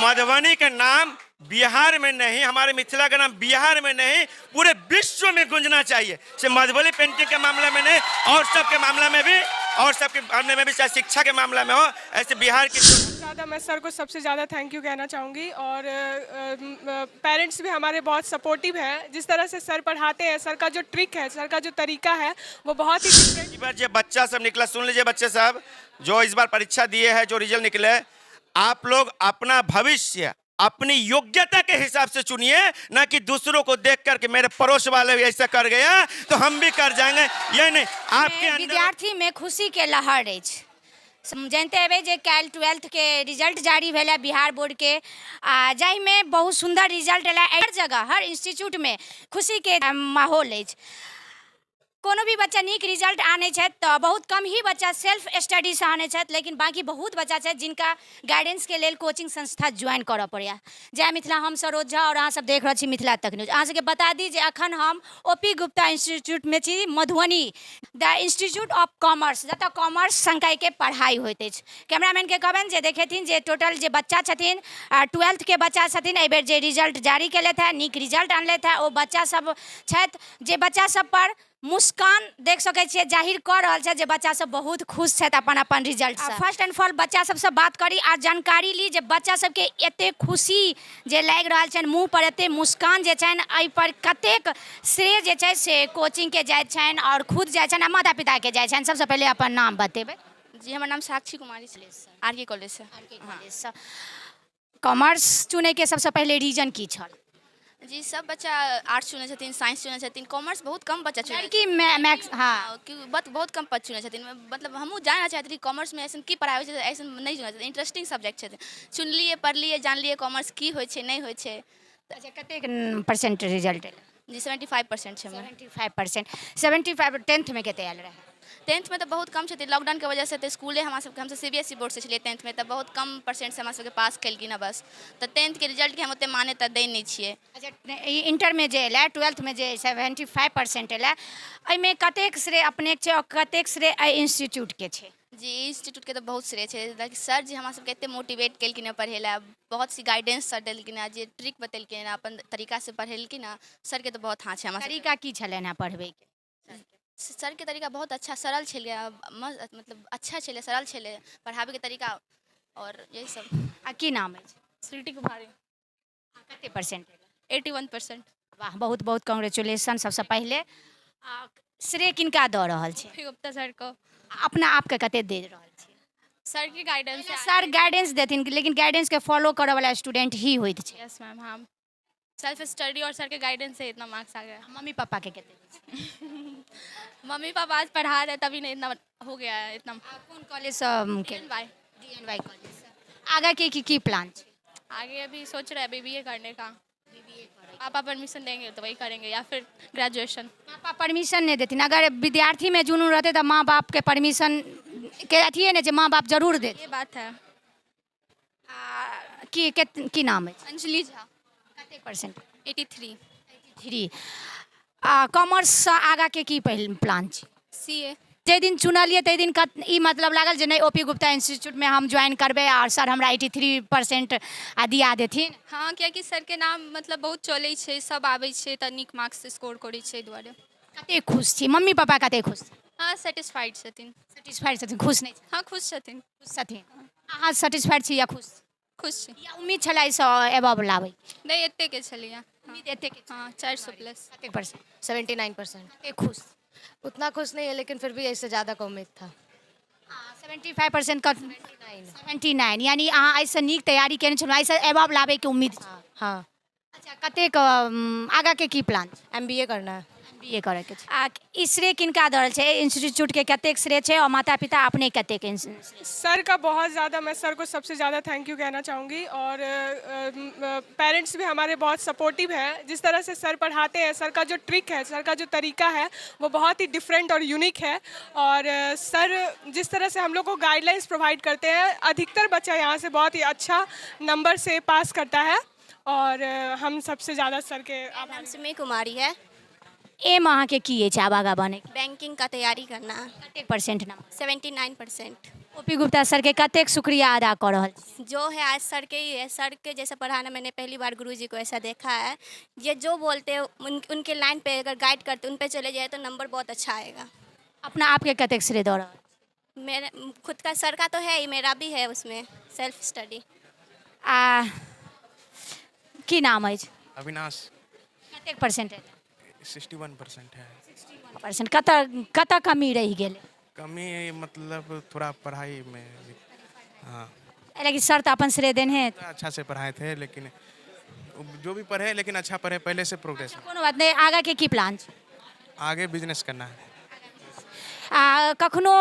मधुबनी के नाम बिहार में नहीं, हमारे मिथिला का नाम बिहार में नहीं, पूरे विश्व में गूंजना चाहिए। सिर्फ मधुबनी पेंटिंग के मामला में नहीं, और सब के मामला में भी, और सबके मामले में भी, चाहे शिक्षा के मामला में हो, ऐसे बिहार की ज़्यादा मैं सर को सबसे ज़्यादा thank you कहना चाहूँगी। और पेरेंट्स भी हमारे बहुत सपोर्टिव हैं। जिस तरह से सर पढ़ाते हैं, सर का जो ट्रिक है, सर का जो तरीका है, वो बहुत ही डिफरेंट। इस बार जो बच्चा सब निकला, सुन लीजिए बच्चे साहब, जो इस बार परीक्षा दिए हैं, जो रिजल्ट निकले, आप लोग अपना भविष्य अपनी योग्यता के हिसाब से चुनिए, ना कि दूसरों को देख करके मेरे पड़ोस वाले भी ऐसा कर गया तो हम भी कर जाएंगे, ये नहीं। आपके अंदर विद्यार्थी में खुशी के लहर अछि। जानिते हेबै जे काल्हि ट्वेल्थके रिजल्ट जारी भेल बिहार बोर्डके, आ जाहिमे बहुत सुन्दर रिजल्ट एलै। हर जगह, हर इंस्टीट्यूटमे खुशीके माहौल अछि। कोनो भी बच्चा नीक रिजल्ट आनै छथि तऽ बहुत कम ही बच्चा सेल्फ स्टडीसँ आनै छथि, लेकिन बाँकी बहुत बच्चा छथि जिनका गाइडेंसके लेल कोचिंग संस्था ज्वाइन करऽ पड़ैए। जय मिथिला, हम सरोज झा आओर अहाँसब देख रहल छी मिथिला तक न्यूज। अहाँ सबके बता दी जे अखन हम ओ पी गुप्ता इंस्टीट्यूटमे छी, Madhubani, the institute of commerce, जतऽ कॉमर्स संकायके पढ़ाइ होइत अछि। कैमरामैनके कहबनि जे देखेथिन जे टोटल जे बच्चा छथिन, ट्वेल्थके बच्चा छथिन, एहिबेर जे रिजल्ट जारी केलथि हँ, नीक रिजल्ट अनलथि हँ, ओ बच्चा सब छथि जे बच्चा सब पर मुस्कान देख सकै छियै, जाहिर कऽ रहल छथि जे बच्चा सब बहुत खुश छथि अपन अपन रिजल्टसँ। फर्स्ट एंड फॉल बच्चा सबसँ बात करी आ जानकारी ली जे बच्चा सबके एतेक खुशी जे लागि रहल छनि, मुँह पर एतेक मुस्कान जे छनि, एहि पर कतेक श्रेय जे छै से कोचिंगके जाइत छनि आओर खुद जाइत छनि आ माता पिताके जाइत छनि। सबसँ पहिले अपन नाम बतेबै। जी, हमर नाम साक्षी कुमारी छलै, आर के कॉलेजसँ। आर के कॉलेजसँ। कॉमर्स चुनैके सबसँ पहिले रीजन की छल? जी, सब बच्चा आर्ट्स चुनै छथिन, साइंस चुनै छथिन, कॉमर्स बहुत कम बच्चा चुनै। लड़की मैक्स, हाँ। कि बहुत कम बच्चा चुनै छथिन। मतलब हमहूँ जानऽ चाहैत रही कॉमर्समे अइसन की पढ़ाइ होइ छै, अइसन नहि चुनै छथिन। इंटरेस्टिंग सब्जेक्ट छथिन, चुनलियै, पढ़लियै, जानलियै कॉमर्स की होइ छै, नहि होइ छै। अच्छा, कतेक परसेंट रिजल्ट एलै? जी, 75% छै हमर। 75%, 75। टेंथमे कते आयल रहै? टेंथमे तऽ बहुत कम छथिन। लॉकडाउनके वजहसँ तऽ इसकुले हमरा सबके, हमसब सी बी एस ई बोर्डसँ छलियै टेंथमे, तऽ बहुत कम परसेंटसँ हमरा सबके पास केलखिन हँ बस। तऽ टेंथके रिजल्टके हम ओतेक मान्यता दै नहि छियै। अच्छा, ई इंटरमे जे एलै, ट्वेल्थमे जे 75% एलै, एहिमे कतेक श्रेय अपनेके छै आओर कतेक श्रेय एहि इंस्टीट्यूटके छै? जी, इंस्टीट्यूटके तऽ बहुत श्रेय छै। लाइक सर जी हमरा सबके एते मोटिवेट केलखिन हँ पढ़ै लए, बहुत सी गाइडेंस सर देलखिन हँ, जे ट्रिक बतेलखिन हँ, अपन तरीकासँ पढ़ेलखिन हँ। सरके तऽ बहुत हाथ छै हमरा सबके। तरीका की छलनि हँ पढ़बैके? सरके तरीका बहुत अच्छा, सरल छलै, मतलब अच्छा छलै, सरल छलै पढ़ाबैके तरीका आओर यही सब। आ की नाम अछि? स्वीटी कुमारी। कते परसेंट? 81%। वाह, बहुत बहुत कॉन्ग्रेचुलेसन। सबसँ पहिले आ श्रेय किनका दऽ रहल छै? गुप्ता सर को। अपना आपके कते दे रहल छै? सर की गाइडेंस। सर गाइडेंस देथिन, लेकिन गाइडेंस के फॉलो करऽ वाला स्टूडेंट ही होइत छै। यस मैम, हाँ, सेल्फ स्टडी और सर के गाइडेंस से इतना मार्क्स आ गया। मम्मी पापा के कते दै छै? मम्मी पापा आज पढ़ा रहे तभी नहीं इतना हो गया है इतना। आ कोन कॉलेजसँ? N Y. D N Y कॉलेजसँ। आगाँ के की की प्लान छै? आगे अभी सोच रहे हैं बीबीए करने का। पापा परमिशन देंगे तो वही करेंगे या फिर ग्रेजुएशन। पापा परमिशन नहि देथिन। अगर विद्यार्थीमे जुनून रहतै तऽ माँ बापके परमिशन के अथिए नहि छै, माँ बाप जरूर देत। ये बात है। आ, की के की नाम अछि? अंजलि झा। कतेक परसेंट? 83। 3। आ कॉमर्ससँ आगाँके की पहिल प्लान छै? सी ए। जाहि दिन चुनलियै ताहि दिन ई मतलब लागल जे नहि, ओ पी गुप्ता इंस्टीट्यूटमे हम ज्वाइन करबै आओर सर हमरा 83% आ दिया देथिन? हाँ, कियाकि सरके नाम मतलब बहुत चलै छै, सब आबै छै तऽ नीक मार्क्स स्कोर करै छै, एहि दुआरे। कतेक खुश छी? मम्मी पापा कतेक खुश? हाँ, सेटिस्फाइड छथिन। सेटिस्फाइड छथिन, खुश नहि? हाँ, खुश छथिन। खुश छथिन। अहाँ सेटिस्फाइड छी या खुश? खुश छी। या उम्मीद छलै एहिसँ एबव लाबै? नहि, एतेके छलैए। उम्मीद एतेक? हाँ, 400 प्लस। कतेक परसेंट? 79%। कतेक खुश? उतना खुश नहीं है, लेकिन फिर भी ऐसे ज़्यादा का उम्मीद था। 75% का? 79, यानी अहाँ एहिसँ नीक तैयारी केने छलहुँ, एहिसँ एबव लाबैके उम्मीद छल? हाँ। अच्छा, कतेक आगाँके की प्लान छै? एम बी ए करना है। एम बी ए करैके छै। आ ई श्रेय किनका दऽ रहल छै? इंस्टीट्यूटके कतेक श्रेय छै आओर माता पिता अपने कतेक? सर का बहुत ज़्यादा, मैं सर को सबसे ज़्यादा thank you कहना चाहूँगी। और पेरेंट्स भी हमारे बहुत सपोर्टिव हैं। जिस तरह से सर पढ़ाते हैं, सर का जो ट्रिक है, सर का जो तरीका है, वो बहुत ही डिफरेंट और यूनिक है। और सर जिस तरह से हम लोग को गाइडलाइंस प्रोवाइड करते हैं, अधिकतर बच्चा यहाँ से बहुत ही अच्छा नंबर से पास करता है और हम सबसे ज़्यादा सर के मेरा नाम सिमी कुमारी है। एम अहाँके की अछि आब आगाँ बनैके? बैंकिंग का तैयारी करना है। कतेक percent number? 79%। OP Gupta sir के कतेक शुक्रिया अदा कऽ रहल छी? जो है आज सर के ही है। सर के जैसा पढ़ाना मैंने पहली बार गुरु जी को ऐसा देखा है। ये जो बोलते हैं उनके लाइन पे अगर गाइड करते उन पे चले जाए तो नंबर बहुत अच्छा आएगा। अपना आपके कतेक श्रेय दऽ रहल छी? मेरे खुद का सर का तो है ही, मेरा भी है उसमें सेल्फ स्टडी। आ की नाम अछि? अविनाश। कतेक परसेंट? 61% है। परसेंट। कतऽ कतऽ कमी रहि गेलै? कमी मतलब थोड़ा पढ़ाई में, हाँ। लेकिन सर तऽ अपन श्रेय देने हेतै। अच्छा से पढ़ाए थे, लेकिन जो भी पढ़े लेकिन अच्छा पढ़े, पहले से प्रोग्रेस। कोनो बात नहि। आगाँके की प्लान छै? आगे बिजनेस करना है। आ कखनो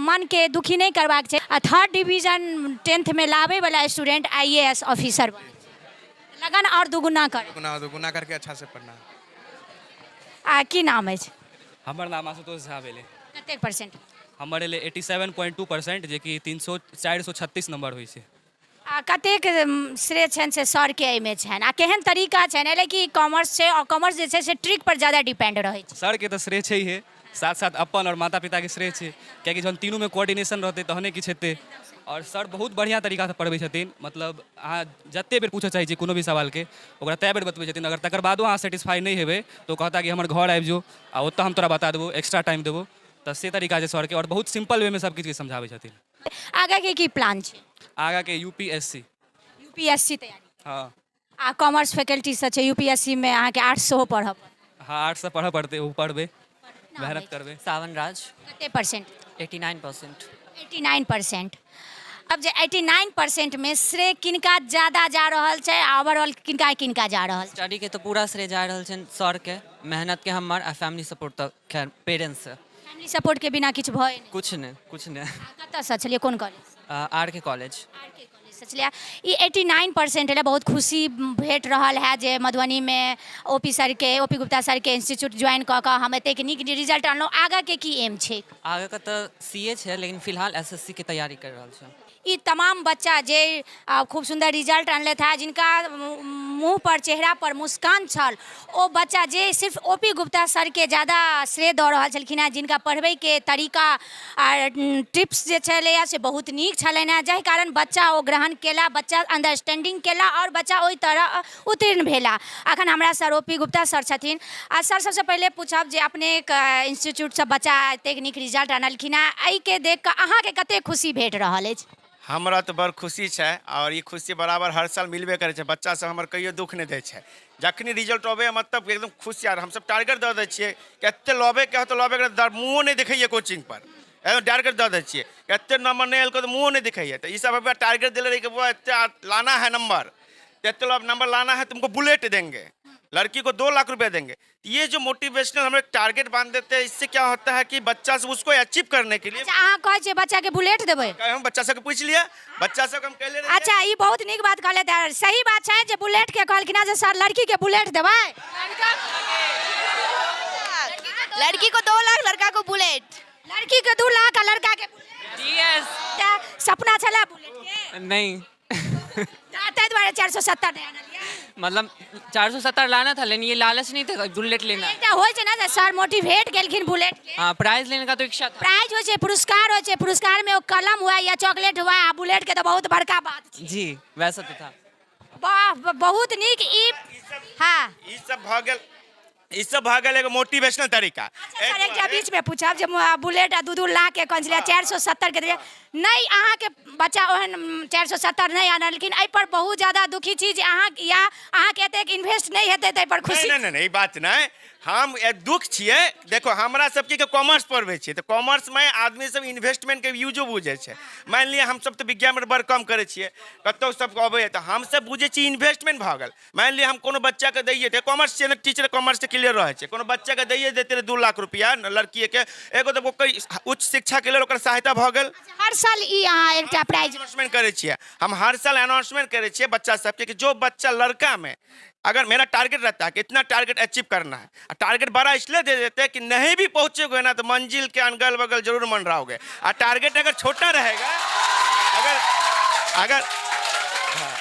मनके दुखी नहि करबाक छै। आ थर्ड डिवीजन टेंथमे लाबैवला स्टूडेंट आईएएस ऑफिसर बनै छै। लगन आओर दुगुना कर। दुगुना दुगुना करके अच्छा से पढ़ना है। आ की नाम अछि? हमर नाम आशुतोष झा भेलै। कतेक परसेंट? हमर एलै 87.2%, जेकि 300, 436 नम्बर होइ छै। आ कतेक श्रेय छनि से सरके एहिमे छनि आ केहन तरीका छनि? एहि कि कॉमर्स छै आओर कॉमर्स जे छै से ट्रिक पर ज्यादा डिपेंड रहै छै। सरके तऽ श्रेय छैहे, साथ साथ अपन आओर माता पिताके श्रेय छै, कियाकि जहन तीनूमे कोऑर्डिनेशन रहतै तहने किछु हेतै। आओर सर बहुत बढ़िआँ तरीकासँ पढ़बै छथिन, मतलब अहाँ जते बेर पूछऽ चाहै छियै कोनो भी सवालके, ओकरा तै बेर बतबै छथिन। अगर तकर बादो अहाँ सेटिस्फाई नहि हेबै तऽ ओ कहता कि हमर घर आबि जो आ ओतऽ हम तोरा बता देबौ, एक्स्ट्रा टाइम देबौ। तऽ से तरीका छै सरके आओर बहुत सिम्पल वेमे सब किछुके समझाबै छथिन। आगाँके की प्लान छै? आगाँके यूपीएससी। यूपीएससी तैयारी? हँ। आ कॉमर्स फैकल्टीसँ छै, यूपीएससी मे अहाँके आर्ट्स सेहो पढ़ऽ पड़त। हँ, आर्ट्ससँ पढ़ऽ पड़तै, ओ पढ़बै, मेहनत करबै। सावन राज। कते परसेंट? 89%। 89%। अब जे 89%मे श्रेय किनका ज्यादा जा रहल छै आ ओवरऑल किनका किनका जा रहल छै? स्टडीके तऽ पूरा श्रेय जा रहल छनि सरके, मेहनतके हमर आ फैमिली सपोर्ट तऽ खैर पेरेंट्ससँ। फैमिली सपोर्टके बिना किछु भए नहि। कुछ नहि, कुछ नहि। कतऽसँ छलियै, कोन कॉलेज? आर के कॉलेज। आर के कॉलेजसँ छलियै। ई 89% एलै, बहुत खुशी भेट रहल है जे मधुबनीमे ओ पी सरके, ओ पी गुप्ता सरके इंस्टीट्यूट ज्वाइन कऽ कऽ हम एतेक नीक रिजल्ट अनलहुँ। आगाँके की एम छै? आगाँके तऽ सी ए छै, लेकिन फिलहाल एस एस सी के तैयारी कर रहल छै। ई तमाम बच्चा जे खूब सुन्दर रिजल्ट अनलथि हेँ, जिनका मुँह पर, चेहरा पर मुस्कान छल, ओ बच्चा जे सिर्फ ओ पी गुप्ता सरके ज्यादा श्रेय दऽ रहल छलखिन हेँ, जिनका पढ़बैके तरीका आ टिप्स जे छलैए से बहुत नीक छलनि हेँ, जाहि कारण बच्चा ओ ग्रहण केला, बच्चा अंडरस्टैंडिंग केला आओर बच्चा ओहि तरह उत्तीर्ण भेला। अखन हमरा sir O P Gupta sir छथिन आ सर, सबसँ पहिले पूछब जे अपनेके इंस्टीट्यूटसँ बच्चा एतेक नीक रिजल्ट अनलखिन हेँ, एहिके देख कऽ अहाँके कतेक खुशी भेट रहल अछि? हमरा तऽ बड़ खुशी छै आओर ई खुशी बराबर हर साल मिलबे करै छै। बच्चा सब हमर कहियो दुःख नहि दै छै। जखनी रिजल्ट अबैए, मतलब एकदम खुश यार। हमसब टारगेट दऽ दै छियै कि एते लबेके है तऽ लबेके, मुँहो नहि देखैए कोचिंग पर। एकदम टारगेट दऽ दै छियै, एते नंबर नहि एलको तऽ मुँहो नहि देखैए। तऽ ई सब हमरा टारगेट देले रही कि बौआ, एते लाना है नंबर, एते नंबर लाना है, तुमको बुलेट देंगे, लड़की को 2 लाख रुपए देंगे। ये जो मोटिवेशनल हम एक टारगेट बांध देते हैं, इससे क्या होता है कि बच्चा सब उसको अचीव करने के लिए अच्छा, अहाँ कहै छियै बच्चाके बुलेट देबै? हम बच्चा सबके पूछ लिया, बच्चा सबके हम कहले रहियै। अच्छा, ई बहुत नीक बात कहलथि। सही बात छै जे बुलेट के कहलखिन हेँ जे सर, लड़की के बुलेट देबै? लड़की को 2 लाख, लड़का को बुलेट। लड़की के 2 लाख आ लड़का के बुलेट। यस। तऽ सपना छलै बुलेट के? नहीं। ताहि दुआरे 470 नहि आनलियै? मतलब 470 लाना था, लेकिन ये लालच नहीं था बुलेट लेना है। एकटा होइ छै ने जे सर मोटिवेट केलखिन बुलेट के। हाँ, प्राइज लेने का तो इच्छा था। प्राइज होइ छै, पुरस्कार होइ छै। पुरस्कार में ओ कलम हुआ या चॉकलेट हुआ, आ बुलेट के तऽ बहुत बड़का बात छै। जी, वैसा तो था। वाह, बहुत नीक ई। हाँ। ई सब भऽ गेल, ई सब भऽ गेल एगो मोटिवेशनल तरीका। अच्छा सर, एकटा बीच में पूछब जे बुलेट आ 2-2 लाख के कहने छलियै, 470 के देलियै नहि। अहाँके बच्चा ओहन 470 नहि आनलखिन, एहि पर बहुत ज्यादा दुखी छी जे अहाँ या अहाँके एतेक इन्वेस्ट नहि हेतै, ताहि पर नहि। खुशी? नहि नहि नहि, ई बात नहि। हम दुख छियै। देखो, हमरा सबके के कॉमर्स पढ़बै छियै तऽ कॉमर्समे आदमी सब इन्वेस्टमेंटके यूजो बुझै छै। मानि लिअ, हमसब तऽ विज्ञापन बड़ कम करै छियै, कतहु सबके अबैए तऽ हमसब बुझै छियै इन्वेस्टमेंट भऽ गेल। मानि लिअ, हम कोनो बच्चाके दैयै तऽ कॉमर्स छियै ने, टीचर कॉमर्सके क्लियर रहै छै। कोनो बच्चाके दैयै देतै रहै 2 लाख रुपैआ लड़कीके एगो, तऽ ओकर उच्च शिक्षाके लेल ओकर सहायता भऽ गेल। हर साल ई अहाँ एकटा प्राइज अनाउंसमेंट करै छियै। हम हर साल अनाउंसमेंट करै छियै बच्चा सबके कि जो बच्चा लड़का में अगर मेरा टारगेट रहता है कि इतना टारगेट अचीव करना है, और टारगेट बड़ा इसलिए दे देते हैं कि नहीं भी पहुंचोगे ना तो मंजिल के अगल बगल जरूर मंडराओगे। और टारगेट अगर छोटा रहेगा, अगर अगर हाँ,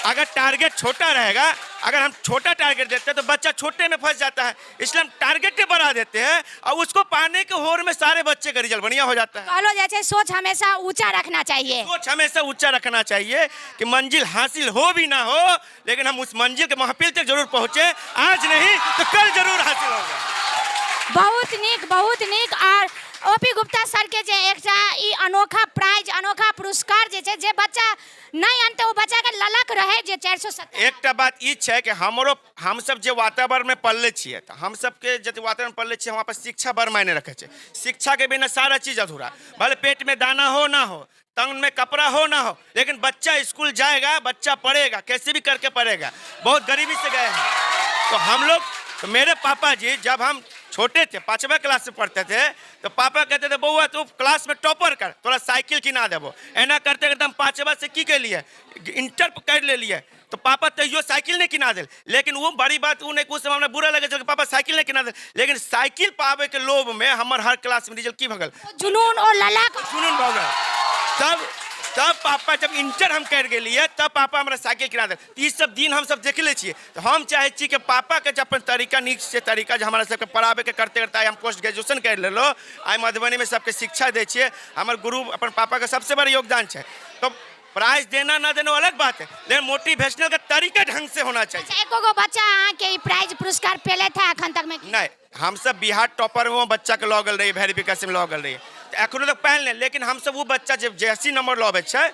अगर टारगेट छोटा रहेगा अगर हम छोटा टारगेट देते हैं तो बच्चा छोटे में फंस जाता है, इसलिए हम टारगेट बढ़ा देते हैं और उसको पाने के होड़ में सारे बच्चे का रिजल्ट बढ़िया हो जाता है। कहलो जाइ छै सोच हमेशा ऊंचा रखना चाहिए। सोच हमेशा ऊंचा रखना चाहिए कि मंजिल हासिल हो भी ना हो, लेकिन हम उस मंजिल के महफिल तक जरूर पहुंचे, आज नहीं तो कल जरूर हासिल होगा। बहुत नीक, बहुत नीक। आर ओपी गुप्ता सर के जे एकटा ई अनोखा प्राइज, अनोखा पुरस्कार जे छै, जे बच्चा नहि अनतै ओ बच्चा के ललक रहै जे 470। एकटा बात ई छै कि हमरो हमसब जे वातावरण में पलले छियै, तऽ हमसबके जते वातावरण पलले छियै वहाँ पर शिक्षा बड़ मायने रखै छै। शिक्षा के बिना सारा चीज अधूरा, भले पेट में दाना हो ना हो, तन में कपड़ा हो ना हो, लेकिन बच्चा स्कूल जाएगा, बच्चा पढ़ेगा, कैसे भी करके पढ़ेगा। बहुत गरीबी से गए हैं तो हम लोग। तो मेरे पापा जी जब हम छोटे थे, 5वीं क्लास में पढ़ते थे, तो पापा कहते थे बउआ तू क्लास में टॉपर कर, तोरा साइकिल किना देबो। एना करते करते हम 5वीं से की के लिए इंटर कर ले लिए, तो पापा तैयो साइकिल नहीं किना दिल। लेकिन वो बड़ी बात वो नहीं, उस समय हमरा बुरा लगे कि पापा साइकिल नहीं किना दिल, लेकिन साइकिल पावे के लोभ में हमर हर क्लास में रिजल्ट की भगल, जुनून और ललक जुनून भगल। तब पापा जब इंटर हम कर गेलियै तब पापा हमरा साइकिल किना देल। ई सब दिन हम सब देख ले छियै। तो हम चाहै छी कि पापा के अपन तरीका, नीक से तरीका जे हमरा सबके पढ़ाबे के करते करते आइ हम पोस्ट ग्रेजुएशन कर लेलहुँ, आइ मधुबनी में सबके शिक्षा दै छियै। हमर गुरु अपन पापा के सबसे बड़ा योगदान छै। तो प्राइज देना ना देना अलग बात है, लेकिन मोटिवेशनल का तरीका ढंग से होना चाहिए। अच्छा, एको गो बच्चा अहाँके ई प्राइज पुरस्कार पेलथि है अखन तक में? नहीं, हम सब बिहार टॉपर में बच्चा के लऽ गेल रहियै, वेरिफिकेशन लऽ गेल रहियै, तऽ एखनो तक पायल नहि। लेकिन हमसब ओ बच्चा जे बेसी नंबर लबै छै,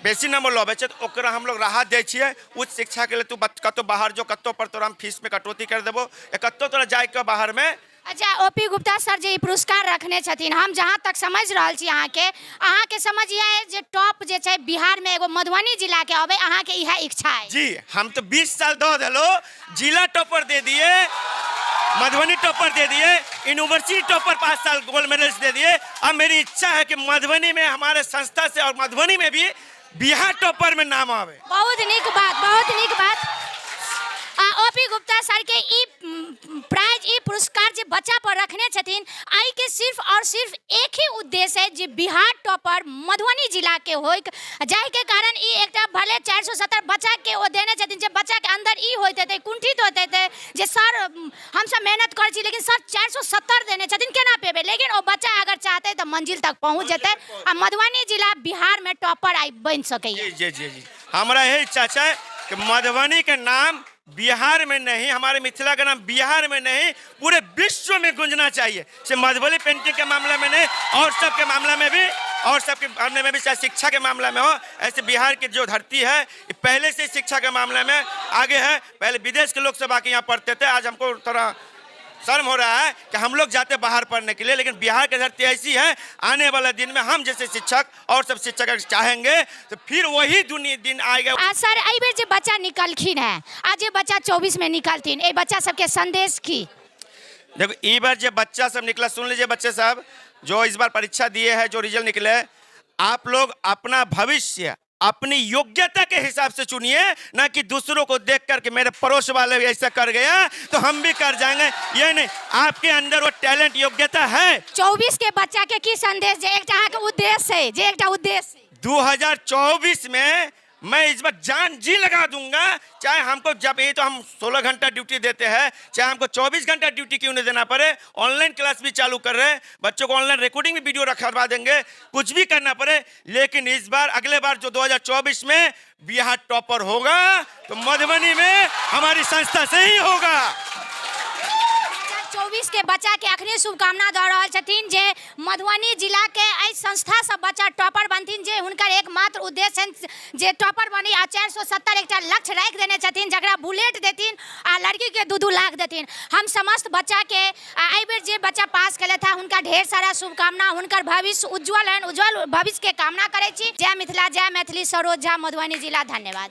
बेसी नंबर लबै छै, तऽ ओकरा हम लोग राहत दै छियै उच्च शिक्षा के लिए। तू कतहु बाहर जो, कतहु पर तोरा हम फीस में कटौती कर देबो, या कतहु तोरा जाइके बाहर में। अच्छा, ओपी गुप्ता सर जे ई पुरस्कार रखने छथिन, हम जहाँ तक समझ रहल छी अहाँके समझ इएह अछि जे टॉप जे छै बिहार में एगो मधुबनी जिला के अबै, अहाँके इएह इच्छा है? जी, हम तो 20 साल दऽ देलो, जिला टॉपर दे दिए, मधुबनी टॉपर दे दिए, यूनिवर्सिटी टॉपर 5 साल गोल्ड मेडल दे दिए। अब मेरी इच्छा है कि मधुबनी में हमारे संस्था से और मधुबनी में भी बिहार टॉपर में नाम आवे। बहुत नीक बात, बहुत नीक बात। आ ओपी गुप्ता सर के ई प्राइज, ई पुरस्कार जे बच्चा पर रखने छथिन, एहि के सिर्फ और सिर्फ एक ही उद्देश्य है जे बिहार टॉपर मधुबनी जिला के होइक, जाहि के कारण ई एकटा भले 470 बच्चा के ओ देने छथिन, जे बच्चा के अंदर ई होइत हेतै, कुंठित होइत हेतै जे सर हमसब मेहनत करै छी लेकिन सर 470 देने छथिन, केना पेबै। लेकिन ओ बच्चा अगर चाहतै तऽ मंजिल तक पहुँच जेतै आ मधुबनी जिला बिहार में टॉपर आइ बनि सकैए। जी जी जी जी, हमरा यही इच्छा छै कि मधुबनी के नाम बिहार में नहीं, हमारे मिथिला का नाम बिहार में नहीं, पूरे विश्व में गूंजना चाहिए। सिर्फ मधुबनी पेंटिंग के मामला में नहीं, और सब के मामला में भी, और सबके मामले में भी, चाहे शिक्षा के मामला में हो। ऐसे बिहार की जो धरती है ये पहले से शिक्षा के मामले में आगे है। पहले विदेश के लोग सब आके यहाँ पढ़ते थे, आज हमको थोड़ा शर्म हो रहा है कि हम लोग जाते बाहर पढ़ने के लिए, लेकिन बिहार की धरती ऐसी है, आने वाला दिन में हम जैसे शिक्षक और सब शिक्षक अगर चाहेंगे तो फिर वही दुनिया दिन आएगा। आ सर, एहि बेर जे बच्चा निकलखिन है, आ जे बच्चा 24 में निकलथिन, एहि बच्चा सबके संदेश की? देखो, ई बार जो बच्चा सब निकला, सुन लीजिए बच्चे सब जो इस बार परीक्षा दिए हैं, जो रिजल्ट निकले, आप लोग अपना भविष्य अपनी योग्यता के हिसाब से चुनिए, ना कि दूसरों को देख करके मेरे पड़ोस वाले भी ऐसा कर गया तो हम भी कर जाएंगे, ये नहीं। आपके अंदर वो टैलेंट योग्यता है। 24 के बच्चा के की संदेश, जे एकटा अहाँके उद्देश्य है, जे एकटा उद्देश्य है? 2024 में मैं इस बार जान जी लगा दूंगा, चाहे हमको जब ये तो हम 16 घंटा ड्यूटी देते हैं, चाहे हमको 24 घंटा ड्यूटी क्यों नहीं देना पड़े, ऑनलाइन क्लास भी चालू कर रहे हैं, बच्चों को ऑनलाइन रिकॉर्डिंग भी वीडियो रखवा देंगे, कुछ भी करना पड़े, लेकिन इस बार अगले बार जो 2024 में बिहार टॉपर होगा तो मधुबनी में हमारी संस्था से ही होगा। 2024 के बच्चा के अखनी शुभकामना दऽ रहल छथिन जे मधुबनी जिला के एहि संस्था से बच्चा टॉपर बनथिन, जे हुनकर एकमात्र उद्देश्य छनि जे टॉपर बनी, आ 470 एकटा लक्ष्य राखि देने छथिन जकरा बुलेट देथिन आ लड़की के 2-2 लाख देथिन। हम समस्त बच्चा के एहि बेर जे बच्चा पास केलथि हँ हुनका ढेर सारा शुभकामना, हुनकर भविष्य उज्जवल हनि, उज्जवल भविष्य के कामना करै छी। जय मिथिला, जय मैथिली। सरोज झा, मधुबनी जिला, धन्यवाद।